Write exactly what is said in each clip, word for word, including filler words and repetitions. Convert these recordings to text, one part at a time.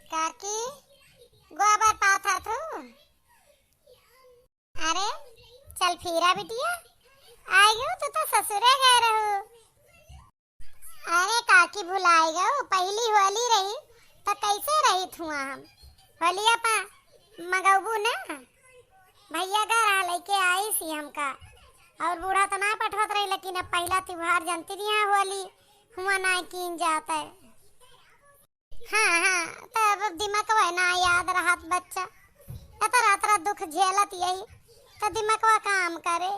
काकी, गोबर पाथत हूँ। अरे, चल फिरा बिटिया, आइगो, तू तो ससुरे गए रहू। अरे काकी, भुलाइ गउ, पहिली होली रही, त कइसे रहित हुआ हम? होलिया पा मगउबू ना? भइया गा रहा, लइके आइस ही हमका, अउर बूढ़ा त नाहीं पठवत रही, लेकिन अब पहिला तिउहार जनती रही, होली हुआ नाहीं कीन जात है। हाँ, हाँ, तब दिमकवा ना याद रहत बच्चा। एतना, एतना दुख झेलत यही, त दिमकवा काम करे।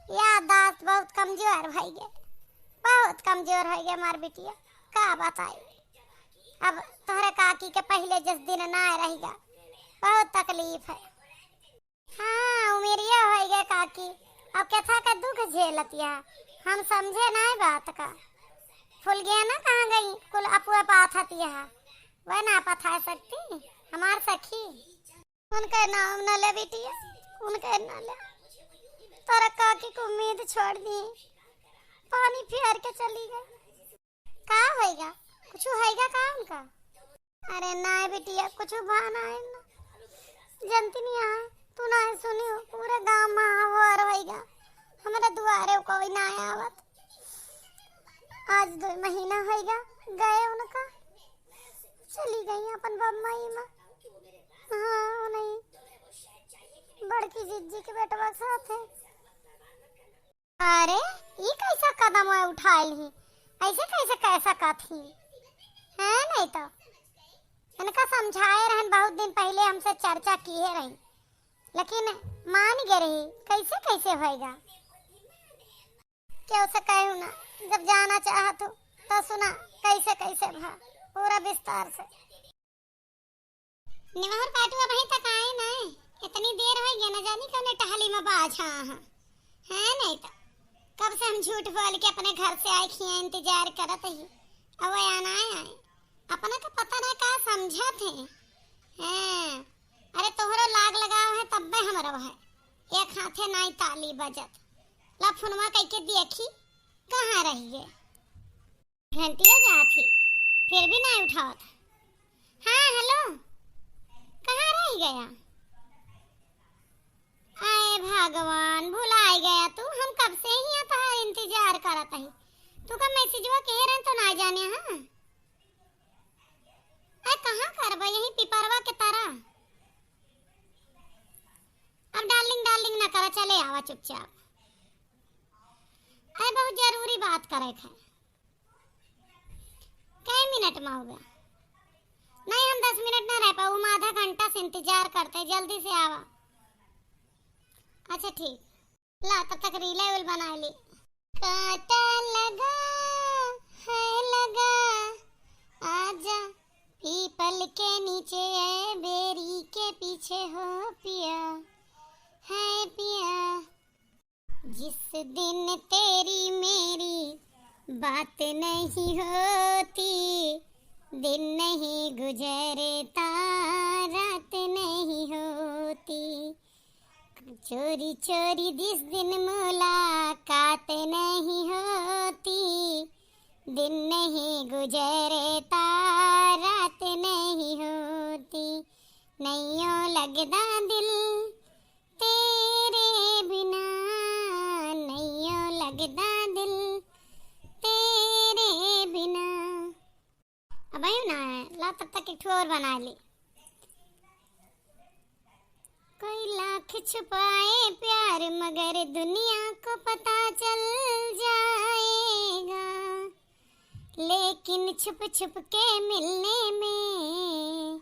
याददाश्त बहुत कमजोर भइगे, बहुत कमजोर भइगे हमार बिटिया। का बताई, अब तोहरे काकी के पहिले जस दिन ना रहिगा, बहुत तकलीफ है। हाँ, उमिरिया होइ गए काकी, अब केथा का दुख झेलत यह, हम समझे नाहीं बात का। फुलगेना कहाँ गई? कुल अपुआ पाथत यह, वह ना पथा सकती हमार सखी। उनके नाम न ले बिटिया, उनके न ले। तोरा काकी को उम्मीद छोड़ दी, पानी फेर के चली गई। का होइगा? कुछ होइगा का उनका? अरे नाहीं बिटिया, कुछ भा नाहीं ना। जनती नहीं आए, तू नाहीं सुनी हो, पूरे गाँव में हाहाकार होइगा। हमरे दुआरे कोई नाहीं आवत। आज दो महीना होइगा गए उनका, चली गई अपन बम्बई में। हाँ, नहीं, बड़की जिज्जी के बेटवा के साथ है। अरे, ई कैसा कदम उठाइल ही? ऐसे कैसे कह सकत ही? हैं, नहीं तो इनका समझाए रहन, बहुत दिन पहिले हमसे चर्चा किए रही, लेकिन मान गए रही। कैसे, कैसे होएगा? केहू से कहू ना, जब जाना चाहत हो तो सुना, कैसे, कैसे भा, पूरा विस्तार से। निमहर पाटू अबहीं तक आए नाहीं। इतनी देर होइ गया, न जानी कौने टहली में बाझा हैं। हैं नहीं तो कब से हम झूठ बोल के अपने घर से आए खिया इंतजार करत ही। अब वह आना आए, अपना का पता ना का समझत है। हैं, अरे तोहरो लाग लगाव है तब्बे हम रहो है। एक हाथे नाई ताली बजत। ला फोनवा कइके देखी कहाँ रही गए। घंटिया जात ही, फिर भी नाहीं उठावत। हाँ, हेलो, कहाँ रह गया? आए भगवान, भुलाइ गया तू। हम कब से ही यहाँ तोहार इंतजार करत ही। तू का मैसेजवा कहे रहे तो ना जाने, हाँ? अरे कहाँ करबा, यही पिपरवा के तरह। अब डार्लिंग डार्लिंग ना करा, चले आवा चुपचाप। अरे बहुत जरूरी बात करे के है। कै मिनट में होगा? नहीं, हम दस मिनट ना रह पाऊ, हम आधा घंटा से इंतजार करते, जल्दी से आवा। अच्छा ठीक, ला तब तक रील वील बनाइ ली। कांटा लगा है लगा, आजा पीपल के नीचे, ए बेरी के पीछे हो पिया, है पिया। जिस दिन तेरी मेरी बात नहीं होती, दिन नहीं गुजरता, रात नहीं होती। चोरी चोरी जिस दिन मुलाकात नहीं होती, दिन नहीं गुजरता, रात नहीं होती। नैयो लगदा दिल तेरे बिना, नैयो लगदा दिल तेरे बिना। अब आयो ना है, ला तब तक एक ठो और बनाइ ली। कोई लाख छुपाए प्यार मगर दुनिया को पता चल जाएगा, लेकिन छुप छुप के मिलने में,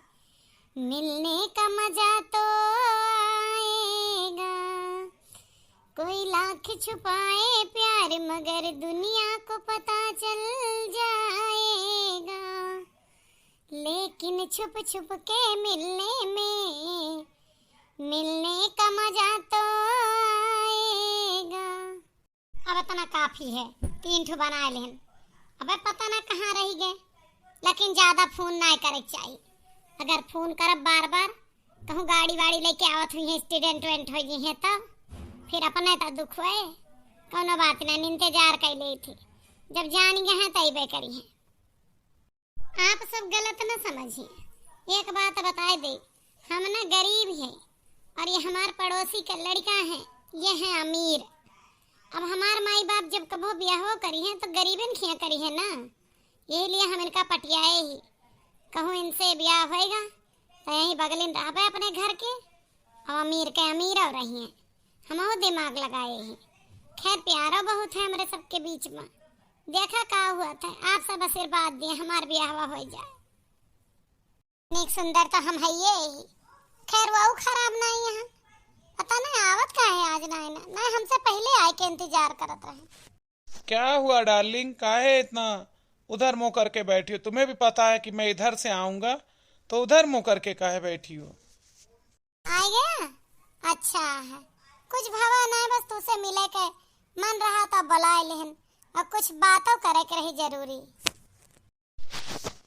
मिलने का मजा तो आएगा। कोई लाख छुपाए प्यार मगर दुनिया को पता चल जाएगा, लेकिन छुप छुप के मिलने में, मिलने का मजा तो आएगा। अब इतना काफी है, तीन ठो बनाइ लेहन। अबे पता ना कहाँ रहि गए, लेकिन ज्यादा फोन नाहीं करे के चाही। अगर फोन करब बार बार, कहूँ गाड़ी वाड़ी लइके आवत हुइहैं, एक्सीडेंट वेंट होइ गइहैं तब, फिर अपने त दुख होए। कौनो बात नहीं, इंतजार कइ लेत ही, जब जानि गए हैं त अइबे करिहैं। आप सब गलत न समझिए, एक बात बताए दे, हम ना गरीब हैं और ये हमार पड़ोसी का लड़का है, ये है अमीर। अब हमार माई बाप जब कबो ब्याहो करी हैं तो गरीबन खिया करी है ना, यही लिए हम इनका पटियाए ही। कहूँ इनसे ब्याह होएगा तो यहीं बगलिन रहबे अपने घर के, और अमीर के अमीर और रही हैं। हम दिमाग लगाए ही। खैर, प्यारो बहुत है हमरे सबके बीच में। देखा का हुआ था, आप सब आशीर्वाद दिए हमार ब्याहवा हो जाए। नीक सुंदर तो हम हइये ही। खैर, वो खराब नहीं है। पता नहीं आवत का है आज नहीं ना, नहीं हमसे पहले आए के इंतजार करत रहे। क्या हुआ डार्लिंग, काहे इतना उधर मुंह करके बैठी हो? तुम्हें भी पता है कि मैं इधर से आऊंगा, तो उधर मुंह करके काहे बैठी हो? आ गया? अच्छा है, कुछ भवा नहीं, बस तुसे मिले के मन रहा तो बुलाए लेहन, और कुछ बातों करे के रही जरूरी।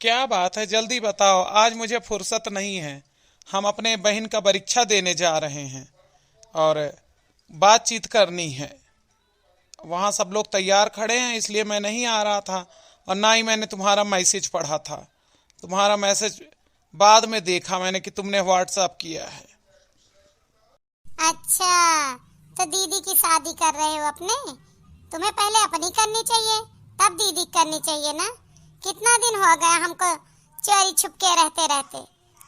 क्या बात है, जल्दी बताओ, आज मुझे फुर्सत नहीं है। हम अपने बहन का परीक्षा देने जा रहे हैं और बातचीत करनी है। वहाँ सब लोग तैयार खड़े हैं, इसलिए मैं नहीं आ रहा था और ना ही मैंने तुम्हारा मैसेज पढ़ा था। तुम्हारा मैसेज बाद में देखा मैंने कि तुमने WhatsApp किया है। अच्छा, तो दीदी की शादी कर रहे हो अपने? तुम्हें पहले अपनी करनी चाहिए, तब दीदी की करनी चाहिए ना। कितना दिन हो गया हमको चोरी छुपके रहते रहते,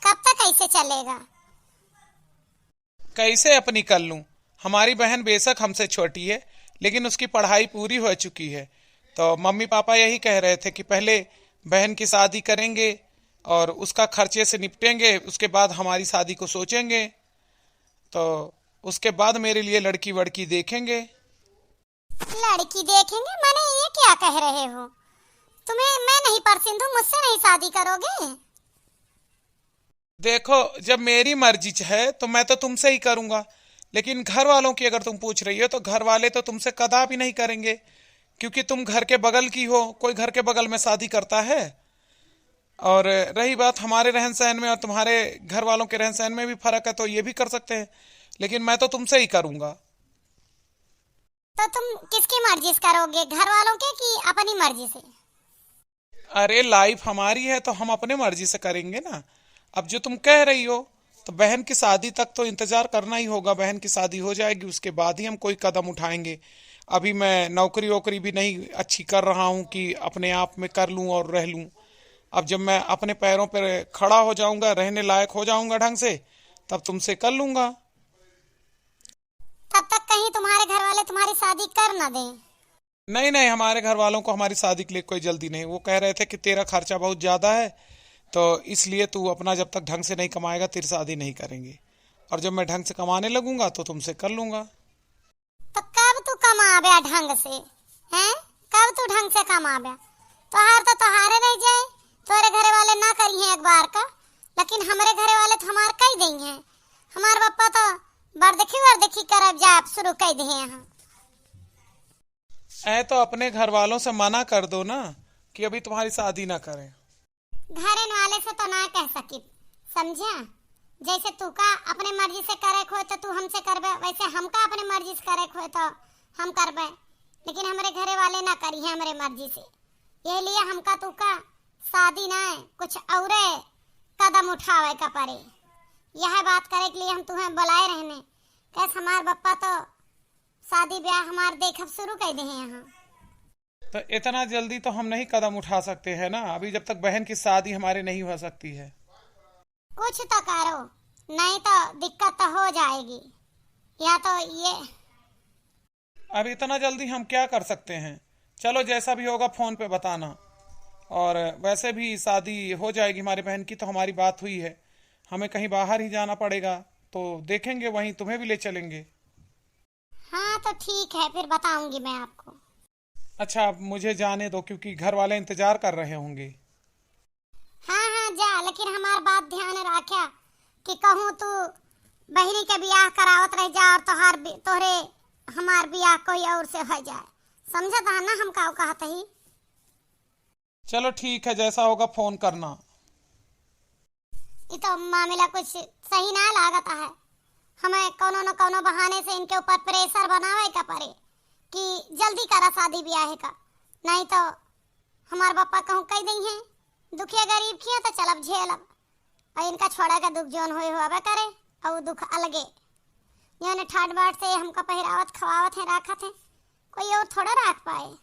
कब तक ऐसे चलेगा? कैसे अपनी कर लूं? हमारी बहन बेशक हमसे छोटी है, लेकिन उसकी पढ़ाई पूरी हो चुकी है। तो मम्मी पापा यही कह रहे थे कि पहले बहन की शादी करेंगे और उसका खर्चे से निपटेंगे, उसके बाद हमारी शादी को सोचेंगे। तो उसके बाद मेरे लिए लड़की वड़की देखेंगे। लड़की देखेंगे? माने ये क्या कह रहे हो? तुम्हें मैं नहीं परसिंधू, मुझसे नहीं शादी करोगे? देखो, जब मेरी मर्जी है तो मैं तो तुमसे ही करूंगा, लेकिन घर वालों की अगर तुम पूछ रही हो तो घर वाले तो तुमसे कदापि नहीं करेंगे, क्योंकि तुम घर के बगल की हो। कोई घर के बगल में शादी करता है? और रही बात हमारे रहन सहन में और तुम्हारे घर वालों के रहन सहन में भी फर्क है, तो ये भी कर सकते हैं, लेकिन मैं तो तुमसे ही करूंगा। तो तुम किसकी मर्जी से करोगे, घर वालों के कि अपनी मर्जी से? अरे, लाइफ हमारी है तो हम अपने मर्जी से करेंगे ना। अब जो तुम कह रही हो तो बहन की शादी तक तो इंतजार करना ही होगा। बहन की शादी हो जाएगी, उसके बाद ही हम कोई कदम उठाएंगे। अभी मैं नौकरी वोकरी भी नहीं अच्छी कर रहा हूँ कि अपने आप में कर लूँ और रह लूँ। अब जब मैं अपने पैरों पर खड़ा हो जाऊँगा, रहने लायक हो जाऊँगा ढंग से, तब तुमसे कर लूँगा। तब तक कहीं तुम्हारे घर वाले तुम्हारी शादी कर ना दें। नहीं, नहीं, हमारे घर वालों को हमारी शादी के लिए कोई जल्दी नहीं। वो कह रहे थे कि तेरा खर्चा बहुत ज़्यादा है, तो इसलिए तू अपना जब तक ढंग से नहीं कमाएगा, तेरी शादी नहीं करेंगे। और जब मैं ढंग से कमाने लगूंगा, तो तुमसे कर लूंगा। तो कब तू कमाबे ढंग से, हैं? कब तू ढंग से कमाबे? तोहार तो तोहारे रह जाए, तोरे घरे वाले ना करिहें एक बार का, लेकिन हमरे घरे वाले तो हमार कई देइहें। हमार पप्पा तो बरदखी वरदखी करब जाब शुरू कई दिहे हैं। ऐ तो अपने घर वालों से मना कर दो ना कि अभी तुम्हारी शादी ना करें। घरन वाले से तो ना कह सकित, समझ्या? जैसे तू का अपने मर्जी से करे खोए तो तू हमसे करबे, वैसे हमका अपने मर्जी से करे खोए तो हम करबे, लेकिन हमरे घरे वाले ना करिहें हमरे मर्जी से। ये लिए हमका तू का शादी ना, कुछ औरे कदम उठावे का पड़े। यह बात करे के लिए हम तुम्हें बुलाए रहने। कैस हमार बप्पा तो शादी ब्याह हमार देखब शुरू कर दे हैं यहाँ। तो इतना जल्दी तो हम नहीं कदम उठा सकते हैं ना, अभी जब तक बहन की शादी हमारे नहीं हो सकती है। कुछ तो करो, नहीं तो दिक्कत तो हो जाएगी। या तो ये अब इतना जल्दी हम क्या कर सकते हैं? चलो, जैसा भी होगा फोन पे बताना। और वैसे भी शादी हो जाएगी हमारी बहन की, तो हमारी बात हुई है, हमें कहीं बाहर ही जाना पड़ेगा, तो देखेंगे, वहीं तुम्हें भी ले चलेंगे। हाँ, तो ठीक है, फिर बताऊंगी मैं आपको। अच्छा, अब मुझे जाने दो, क्योंकि घर वाले इंतजार कर रहे होंगे। हाँ, हाँ, जा, लेकिन हमार बात ध्यान राख्या कि कहूँ तू बहिनी के बियाह करावत रह जा और तोहार बि-, तोहरे हमार बियाह कोई और से हो जाए। समझत है ना हम काऊ कहत ही? चलो ठीक है, जैसा होगा फोन करना। ये तो मामला कुछ सही ना लागत है। हमें कोनो न कोनो बहाने से इनके ऊपर प्रेशर बनावे का पड़े कि जल्दी करा शादी ब्याह का, नहीं तो हमार पापा कहूँ कह दई हैं, दुखिया गरीब किया तो चलब झेलब। और इनका छोड़ा का दुख जौन होए होबे करे, और दुख अलगे। जौन ठाट बाट से हमका पहिरावत, खवावत है, राखत है, कोई और थोड़ा राख पाए।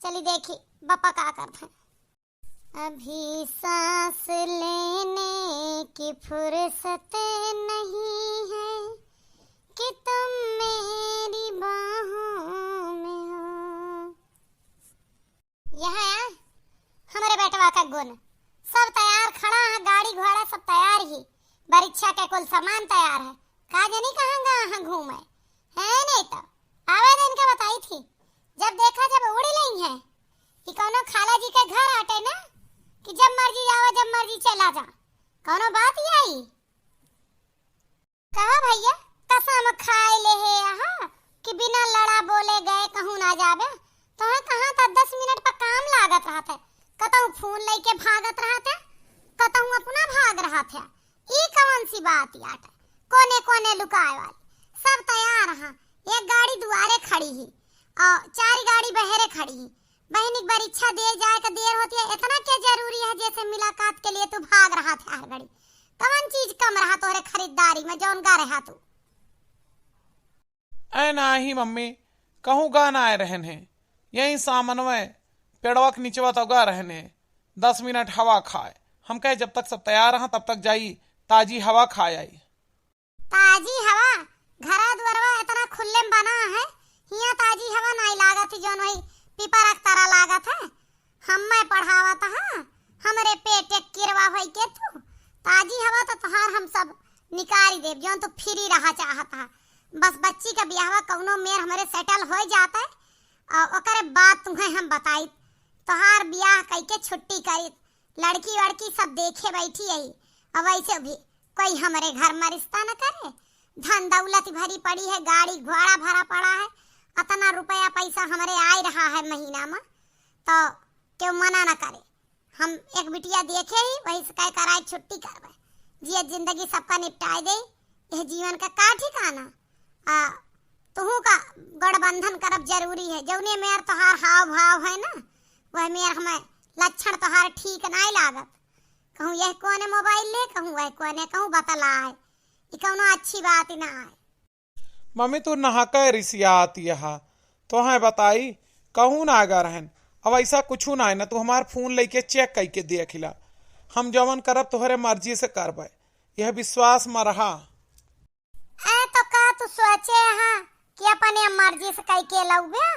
चली देखी बप्पा का करत हैं। अभी सांस लेने की फुर्सत नहीं है कि तुम मेरी बाहों में हो। यहाँ आ, हमरे बेटवा का गुण, सब तैयार खड़ा है, गाड़ी घोड़ा सब तैयार ही, परीक्षा के कुल सामान तैयार है, का जनी कहाँ गा, हाँ घूमे है, नहीं तो आवे दिन के बताई थी, जब देखा जब उड़ी लई है कि कौनो खाला जी के घर आटे ना, कि जब मर्जी आवा, जब मर्जी चला जा, कौनो बात ही आई। कहा भैया, कसम खाए ले हे यहाँ कि बिना लड़ा बोले गए कहूँ ना जाबे। तोहे कहाँ था दस मिनट पर काम लागत रहत है, कतहूँ फोन लेके भागत रहत है, कतहूँ अपना भाग रहत है। ई कौन सी बात याट है? कोने कोने लुकाए वाली, सब तैयार हाँ। एक गाड़ी दुआरे खड़ी ही और चार गाड़ी बहरे खड़ी ही। बहिनी के परीक्षा दे जाए के देर होती है, इतना क्या जरूरी है जैसे मुलाकात के लिए तू भाग रहा था हर घड़ी? कवन चीज कम रहा तोहरे खरीदारी में जौन गा रहा तू? ए नाही मम्मी, कहूँ गा ना आए रहन है, यही सामनवे पेड़वा के निचवा तो गा रहन है, दस मिनट हवा खाए। हम कहे जब तक सब तैयार रहा तब तक जाई ताजी हवा खाए आई। ताजी हवा, घरा दुआरवा इतना खुल्ले में बना है, हियाँ ताजी हवा नाई लागत है, जौन वही पीपरा के तरह लागत है। हम्मे पढ़ावत हा, हमरे पेटे किरवा होई के तू। ताजी हवा तो तोहार हम सब निकारी देब, जौन तू फ्री रहा चाहत हा। बस बच्ची का बियाहवा कौनो मेर हमरे सेटल हो जात है, और ओकरे बाद तुम्हें हम बताई, तोहार बियाह कई के छुट्टी करी, लड़की वड़की सब देखे बैठी है। अब वैसे भी कोई हमरे घर में रिश्ता न करे, धन दौलत भरी पड़ी है, गाड़ी घोड़ा भरा पड़ा है, अतना रुपया पैसा हमरे आए रहा है महीना में, तो क्यों मना न करे। हम एक बिटिया देखे ही, वही से कह कराए छुट्टी करबे, जिए जिंदगी सबका निपटाए दे, यह जीवन का का ठिकाना। आ तुहू का गठबंधन करब जरूरी है, जौने मेर तोहार हाव भाव है ना, वह मेर हमें लक्षण तोहार ठीक नाई लागत। कहूँ यह कोने मोबाइल ले, कहूँ वह कोने, कहूँ बतलाए, ई कौनो अच्छी बात ही ना आए। मम्मी, तू नहा के रिसियात यहा, तोहे बताई, कहूँ ना आगा रहन। अब ऐसा कुछ ना है ना, तू हमार फोन लेके चेक करके देख ला, हम जवन करब तोहरे मर्जी से करबे, यह विश्वास में रहा। ए, तो का तू सोचे हा कि अपने मर्जी से कई के लउबे?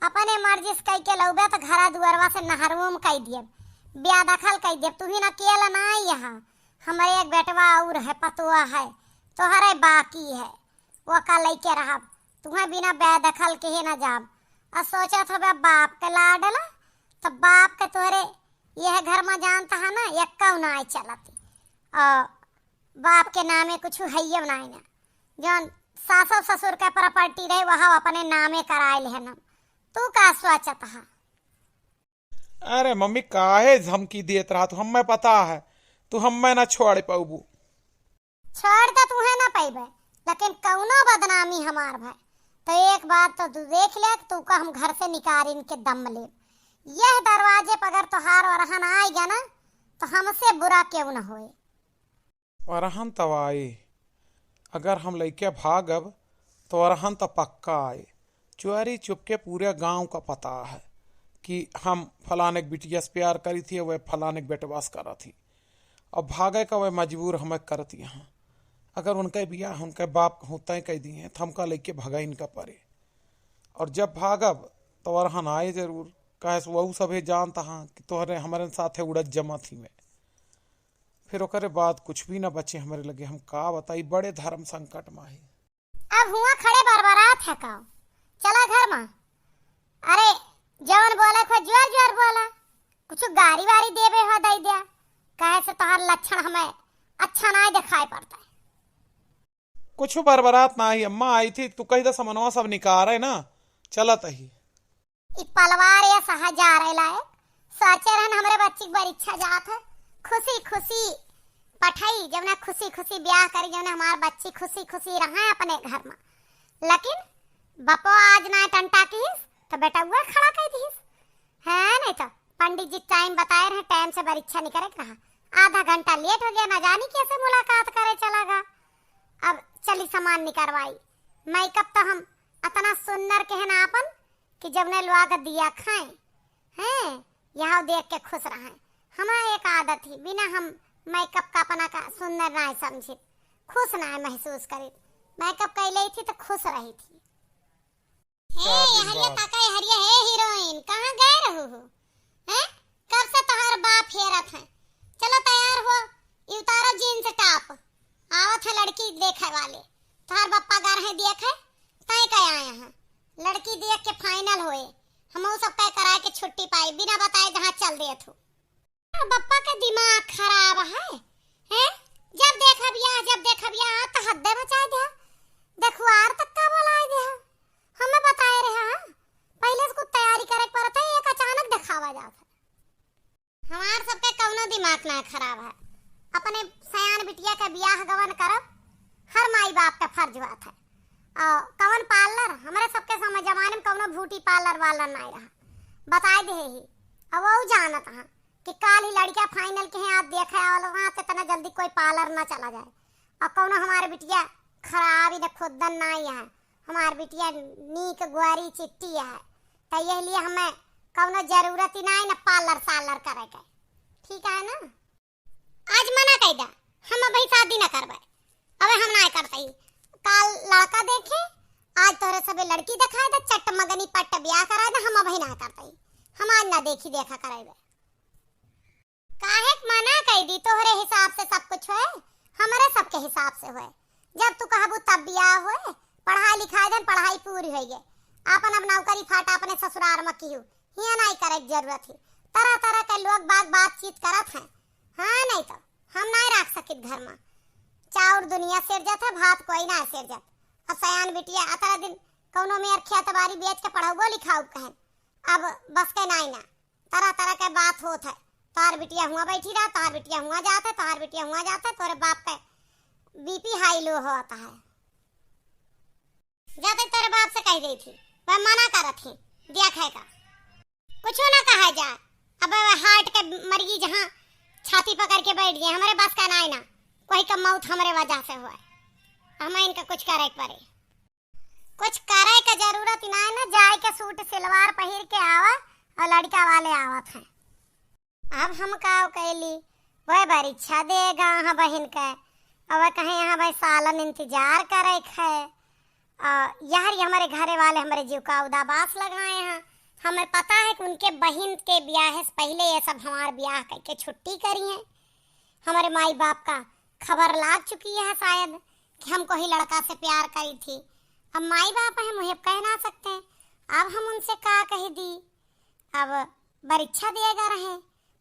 अपने मर्जी से कई के लउबे तो घरा दुआरवा से नहरवो में कई दियब, बेदखल कई दियब। तू ही ना अकेला ना आई हा, हमरे एक बेटवा और है, पतोह है, तोहरे बाकी है, वो का लइके रहब। तुहे बिना बेदखल के ही ना जाब। आ सोचत होबे बाप के लाडला, तो बाप के तोहरे यह घर में जानता है ना, एक्का ना आए चलती। आ बाप के नामे कुछ हइये नाई ना। जौन सासो ससुर के प्रॉपर्टी रहे, वह अपने नामे कराए लेहन। तू का सोचत हा? अरे मम्मी, काहे धमकी देत रहा तू? हमें पता है, तू हमें ना छोड़ पउबू। छोड़ तो तू है ना पइबे, लेकिन कौनो बदनामी हमार भाई, तो एक बात तो तू देख ले कि तू का हम घर से निकारिन के दम ले। यह दरवाजे पर अगर तोहार ओरहन आए गया ना, तो हमसे बुरा क्यों ना होए। ओरहन तब आए, अगर हम लइके भागब, तो ओरहन तो पक्का आए। चोरी चुपके पूरे गांव का पता है कि हम फलाने के बिटिया से प्यार करी थी, वह फलाने के बेटवा से करा थी। अब भागे का वह मजबूर हमें करत यहाँ। अगर उनके बियाह उनके बाप कहूँ तय कह दिए, तो हमका लइके भगा इनका परे। और जब भागब, तो ओरहन आए जरूर, काहे से वहू सभे जानता हाँ कि तोहरे हमरे साथे उड़त जमा थी में। फिर ओकरे बाद कुछ भी ना बचे हमरे लगे। हम का बताई, बड़े धर्म संकट में ही। अब हुआ खड़े बरबरात है का? चला घर में। अरे, जवन बोले को जोर जोर बोला, कुछ गारी वारी देबे हो दई द्या, काहे से तोहार लक्षण हमें अच्छा ना दिखाई पड़ता है। कुछ बरबरात ना ही अम्मा, आई थी तू कही तो समनवा सब निकारे ना, चलत ही। ई पलवार या सहा जा रहे लायक, सोचे रहन हमरे बच्ची के परीक्षा जात है, खुशी खुशी पठाई, जब ना खुशी खुशी ब्याह करी, जब ना हमार बच्ची खुशी खुशी रहे अपने घर में। लेकिन बपो आज ना टंटा किहिस, तो बेटउआ खड़ा कर दिहिस। है नहीं तो पंडित जी टाइम बताए रहे, टाइम से परीक्षा निकरे के रहा, आधा घंटा लेट हो गया, ना जानी कैसे मुलाकात करे चला गा। अब चली सामान निकरवाई। मेकअप तो हम अतना सुन्नर के है ना आपन कि जवने लोग दिया खाए हैं, यह देख के खुश रहे। हमार एक आदत ही, बिना हम मेकअप का अपना का सुन्नर ना समझित, खुश ना महसूस करित। मेकअप कैले थी तो खुश रही थी। हे हरिया, ताका हे हरिया, हे हीरोइन, कहाँ गए रहू हो? हैं? कब से तोहार बाप हेरत है? चलो तैयार हो, ई उतारो जींस टॉप, आवत है लड़की देखे वाले। तोहार बप्पा घर है देखे, तय के आए हैं। लड़की देख के फाइनल होए, हम सब तय कराए के छुट्टी पाई, बिना बताए जहाँ चल देत हो। बप्पा के दिमाग खराब है, हैं? जब देखा बियाह, जब देखा बियाह, तो हद्दे मचाए दिया, देखुआर तक का बोलाए दिया। हमें बताए रहे, हाँ? पहले से कुछ तैयारी करे के पड़त है, एक अचानक दिखावा जात है। हमार सबके कौनो दिमाग ना खराब है, अपने सयान बिटिया के बियाह गवन करब, हर माई बाप के फर्ज बात है। और कवन पार्लर, हमरे सबके समय जमाने में कौनो ब्यूटी पार्लर वार्लर नहीं रहा, बताए दे ही। अब वो जानत हाँ कि काल ही लड़का फाइनल के हैं, आज देखे वाला रात इतना जल्दी कोई पार्लर ना चला जाए। और कौनो हमारे बिटिया खराब ही न खुदन नहीं है, हमार बिटिया नीक ग्वारी चिट्टी है, तो यह लिए हमें कौनो जरूरत ही नहीं न पार्लर सार्लर करे के, ठीक है ना? आज मना कह दा, हम अबही शादी ना करबे, अबे हम ना करते ही। काल लड़का देखे, आज तोहरे सबे लड़की दिखाए दे, चट मगनी पट ब्याह कराए दे, हम अबही ना करते ही। हम आज ना देखी देखा कराए दे। काहे के मना कई दी? तोहरे हिसाब से सब कुछ होए, हमरे सबके हिसाब से होए। जब तू कहबू तब बियाह होए, पढ़ाई लिखाई देन, पढ़ाई पूरी होई गे। आपन अब नौकरी फाटा अपने ससुरार में किहू, हियां नाई करे के जरूरत ही। तरह तरह के लोग बाग बातचीत करत हैं, हाँ नहीं तो हम नाई रख सकित घर में। चाउर दुनिया सिरजत है, भात कोई ना सिरजत। अब सयान बिटिया अतरा दिन कौनो मेर खेत बारी बेच के पढ़ाउबो लिखाउब कहन, अब बस के नाई ना। तरह तरह के बात होत है, तोहार बिटिया हुआ बैठी रहा, तोहार बिटिया हुआ जात है, तोहार बिटिया हुआ जात है, तोरे बाप के बीपी हाई लो होता है। जाते तोरे बाप से कह गई थी, वह मना करत ही, दिया खाए का कुछ ना कहा जा। अब वह हार्ट के मरीज जहाँ छाती पकड़ के बैठ गए, हमारे बस का नाई ना, कोई का मौत हमारे वजह से हुआ है, हमें इनका कुछ करे के पड़े। कुछ करे के जरूरत ही ना है ना, जाए के सूट सलवार पहिर के आवा और लड़का वाले आवत हैं। अब हम का कैली, वह परीक्षा देगा हाँ बहिन के, और वह कहे यहाँ भाई सालन इंतजार करे के है। और यार ये हमारे घरे वाले हमारे जीव का उदाबास लगाए हैं। हमें पता है कि उनके बहिन के ब्याह से पहले ये सब हमार ब्याह करके छुट्टी करी हैं। हमारे माई बाप का खबर लाग चुकी है शायद कि हमको ही लड़का से प्यार करी थी। अब माई बाप हैं, मुझे कह ना सकते हैं, अब हम उनसे का कह दी। अब परीक्षा दिए गा रहे,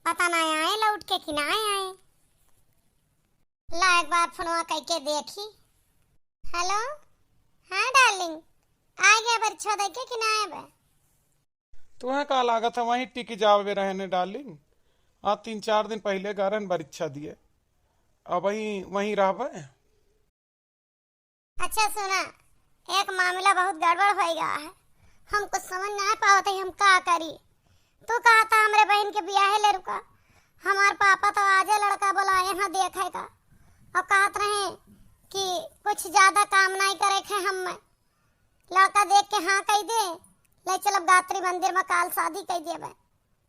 पता ना आए लौट के कि ना आए। ला एक बार फोनवा कह के देखी। हेलो, हाँ डार्लिंग, आ गया परीक्षा दे के कि ना आए बे? तुम्हें का लागत है वहीं टिक जावे रहने डार्लिंग? आज तीन चार दिन पहले गा रहन परीक्षा दिए, अब वहीं वहीं रहबे। अच्छा सुना, एक मामला बहुत गड़बड़ हो गया है, हम कुछ समझ ना पावत है, हम का करी। तू कहा था हमरे बहन के बियाहे ले रुका, हमार पापा तो आजे लड़का बोला यहाँ देखे का, और कहत रहे कि कुछ ज्यादा काम नहीं करे के हम में, लड़का देख के हाँ कह दे, ले चलब गात्री मंदिर में काल शादी कह देबे।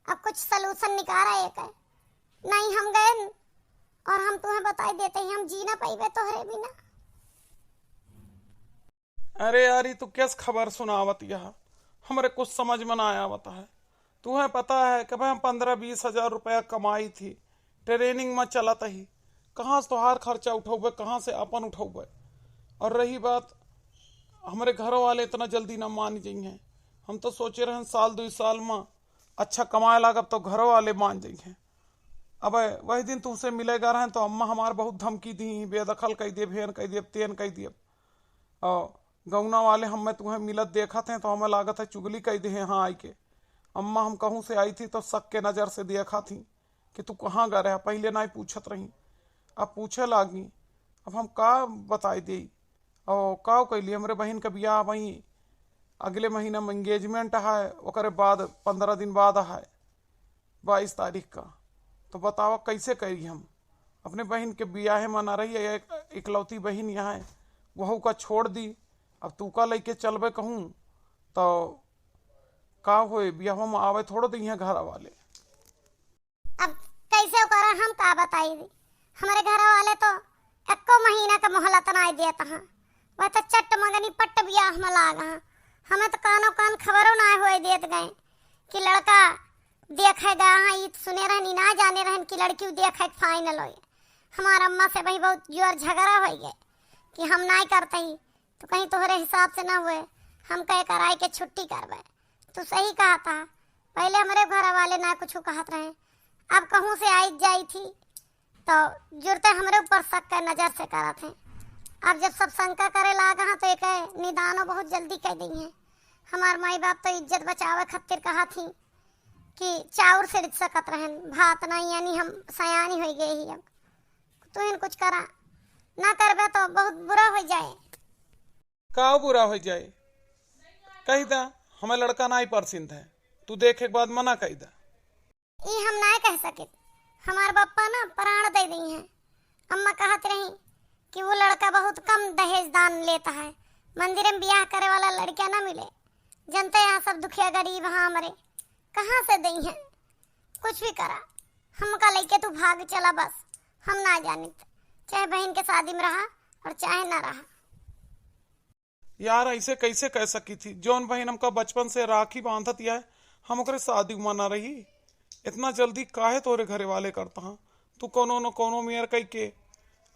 अब कुछ सलूशन निकारा एक है। नहीं हम गए और हम तुम्हें बताई देते ही हम जी ना पाइबे तोहरे बिना। अरे यार, ई तू कैस खबर सुनावत यह? हमरे कुछ समझ में ना आवत है। तुम्हें पता है कि भाई हम पन्द्रह बीस हजार रुपया कमाई थी, ट्रेनिंग में चलत ही, कहाँ से तोहार खर्चा उठौबे, कहाँ से अपन उठौबे? और रही बात, हमरे घरों वाले इतना जल्दी ना मान जइहें। हम तो सोचे रहन साल दुई साल में अच्छा कमाए लागब तो घरों वाले मान जइहें। अब वही दिन तुमसे मिले गा रहन तो अम्मा हमार बहुत धमकी दी, बेदखल कह देब, हेन कह देब, तेन कह देब। और गौना वाले हमें तुम्हें मिलत देखत हैं तो हमें लागत है चुगली कह दे हैं। हाँ, आई के अम्मा हम कहूँ से आई थी तो शक के नज़र से देखा थी कि तू कहाँ गए रहा, पहले ना ही पूछत रही, अब पूछे लागी। अब हम का बताई दे? और का कैली, हमरे बहन का बियाह वहीं अगले महीना में एंगेजमेंट है, ओकरे बाद पन्द्रह दिन बाद है, बाईस तारीख का। तो बतावा कैसे करी हम? अपने बहिन के बियाहे मा ना रही, एक इकलौती बहिन यहाँ है, वहू का छोड़ दी। अब तू का लइके चलबे कहूँ, तो का होए, बियाहवा मा आवे थोड़ो दइहें घर वाले। अब कैसे ओकरा हम का बताई? हमरे घर वाले तो एक्को महीना का मोहलत नाई देत हैं। वह तो चट मगनी पट्ट बियाह मा लाग हैं। हमें तो कानो कान खबरो नाई होए देत गए कि लड़का देखे गया है। ई तो सुने रहनी, ना जाने रहन कि लड़की देखे के final होए। हमार अम्मा से वही बहुत जोर झगड़ा होई गए कि हम नाई करते ही, तो कहीं तोहरे हिसाब से ना हुए, हम कहे कराई के छुट्टी करबे। तू सही कहा था, पहले हमरे घर वाले ना कुछ कहत रहे, अब कहूँ से आई जाई थी, तो जुरते हमरे ऊपर शक के नजर से करत हैं। अब जब सब शंका करे लागा हैं, तो एक निदानो बहुत जल्दी कह दी हैं। हमार माई बाप तो इज्जत बचावे खातिर कहा थी कि चाउर से रिझ सकत रहन, भात नहीं, यानी हम सयानी हो गए ही। अब तू ही कुछ करा, ना करबे तो बहुत बुरा हो जाए। का बुरा हो जाए? कही दा, हमें लड़का नाई पसंद है, तू देखे के बाद मना कही दा। ई हम नाय कह सकित, हमार पप्पा ना प्राण दे दी हैं। अम्मा कहत रही कि वो लड़का बहुत कम दहेज दान लेता है, मंदिर में ब्याह करे वाला लड़का ना मिले। जनते यहाँ सब दुखिया गरीब हाँ हमरे, कहाँ से दई हैं? कुछ भी करा, हमका लेके तू भाग चला बस, हम ना जानित, चाहे बहन के शादी में रहा और चाहे ना रहा। यार, ऐसे कैसे कह सकी थी? जौन बहिन हमका बचपन से राखी बांधत या, हम ओकरे शादी में ना रही। इतना जल्दी काहे तोरे घरे वाले करता हाँ? तू कोनो न कोनो मेर कह के,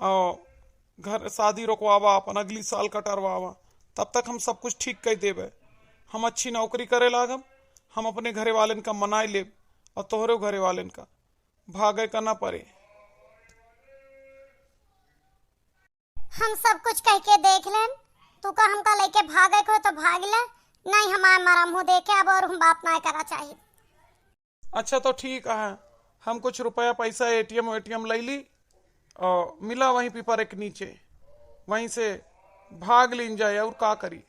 आ, घर शादी रोकवावा, अपन अगली साल कटरवावा, तब तक हम सब कुछ ठीक कर देबे। हम अच्छी नौकरी करे लागम, हम अपने घरे वालन का मनाई लेब और तोहरे घरे वालन का भागे का ना पड़े। हम सब कुछ कह के देख लेन, तू का हमका लेके भागे को तो भाग ले, नहीं हमारे मरम हो देखे अब और हम बात ना करा चाहिए। अच्छा तो ठीक है, हम कुछ रुपया पैसा एटीएम वेटीएम ले ली और मिला वहीं पीपर एक नीचे, वहीं से भाग लीन जाए। और का करी,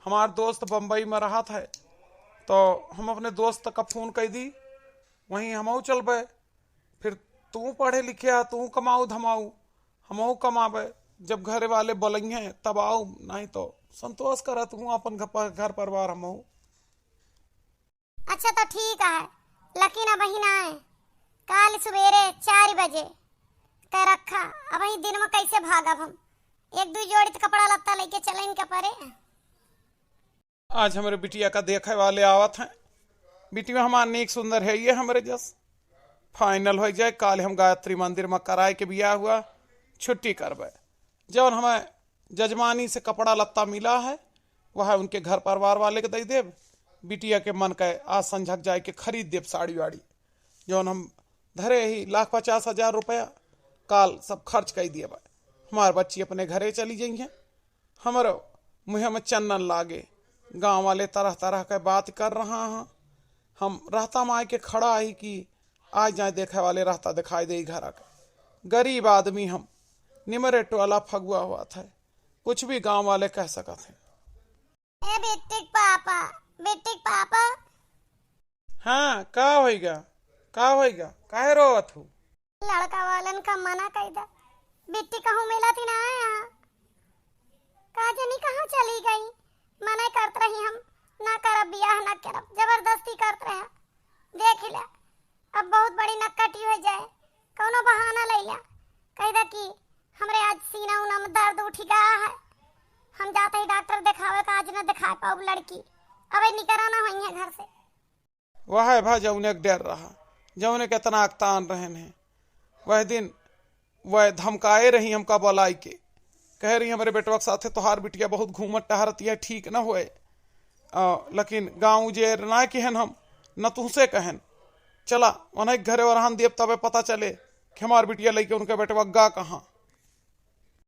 हमार दोस्त बम्बई में रहत है, तो हम अपने दोस्त का फोन कर दी, वहीं हमहू चलबे। फिर तू पढ़े लिखे आ, तू कमाऊ धमाऊ, हमहू कमाबे। जब घरे वाले बोलेंगे तब आऊ, नहीं तो संतोष करा तू अपन घ-, प-, घर परिवार हमहू। अच्छा तो ठीक है, लेकिन अबही ना आए, काल सुबेरे चार बजे के रखा। अबही दिन में कैसे भागब हम? एक दू जोड़ी तो कपड़ा लत्ता लेके चले इनके परे। आज हमरे बिटिया का देखे वाले आवत हैं। बिटिया हमार नीक सुंदर है, ये हमरे जस। फाइनल हो जाए, काल हम गायत्री मंदिर में कराए के बियाह हुआ, छुट्टी करबे। जौन हमें जजमानी से कपड़ा लत्ता मिला है, वह उनके घर परिवार वाले के दे देब। बिटिया के मन के आज संझक जाए के खरीद देब साड़ी वाड़ी। जौन हम धरे ही लाख पचास हजार रुपया, काल सब खर्च कर दिए बा। हमार बच्ची अपने घरे चली जाई है। हमरो मुँह में चन्नन लागे। गाँव वाले तरह तरह के बात कर रहा हैं। हम रहता माय के खड़ा ही कि आ जाए देखे वाले, रहता दिखाई दे घर के। गरीब आदमी हम, निमरे टोला फगुआ हुआ था, कुछ भी गाँव वाले कह सकत हैं। ए बिट्टी के पापा, बिट्टी के पापा। हाँ, का होइगा? का होइगा? काहे रोवत हू? लड़का वालन का मना कई दा। बिट्टी कहूँ मिलत ही ना आया। का जानी कहाँ चली गई। मना करत रही हम, ना करब बियाह, ना करब। जबरदस्ती करत रहे। देख ले, अब बहुत बड़ी नक्कटी हो जाए। कौनो बहाना ले ला। कह दा कि हमरे आज सीना उना में दर्द उठ गया है। हम जाते ही डॉक्टर दिखावे का, आज ना दिखा पाऊब लड़की। अब निकरा ना होई है घर से। वह भा जौने के डर रहा, जौने के इतना अकतान रहन है। वह दिन वह धमकाए रही हमका बोलाई के, कह रही, "हमरे बेटवा के साथे तोहार बिटिया बहुत घूमत टहरत है, ठीक न होए।" अ, लेकिन गाँव उजेर ना कहन हम, न तुहसे कहन। चला, उन्हें घरे ओरहन देब, तबे पता चले कि हमार बिटिया लइके उनके बेटवा गा कहाँ।